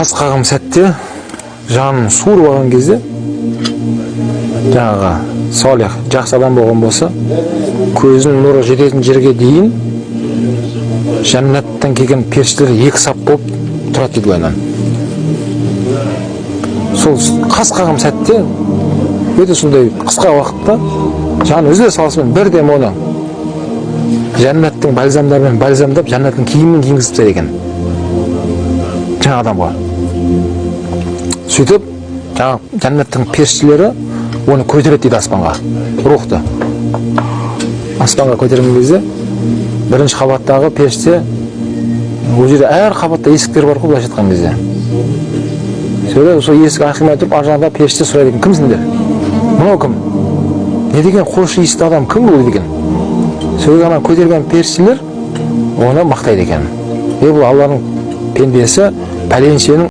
Қас қағым сәтте жанын суырып алған кезде, жаңағы солих, жақсы адам болған болса, көзінің нұры жететін жерге дейін жәннаттан келген періштелер екі сап болып тұрады дейді былайынан. Сол қас қағым сәтте, өте сондай қысқа уақытта жан үзіле салысымен бірден оны жәннаттың бальзамдарымен бальзамдап, жәннаттың киімін кигізіп тастайды екен жаңа адамға. Сөйтіп жаңағы жәннаттың періштелері оны көтереді дейді аспанға. Рухты аспанға көтерген кезде бірінші қабаттағы періште, ол жерде әр қабатта есіктер бар ғой былайша айтқан кезде, сөйтіп сол есік ашылмай тұрып, ар жағында періште сұрайды екен: «Кімсіңдер? Мынау кім? Не деген хош иісті адам, кім бұл?» – дейді екен. Сол ана көтерген періштелер оны мақтайды екен: «Е, бұл Алланың пендесі пәленшенің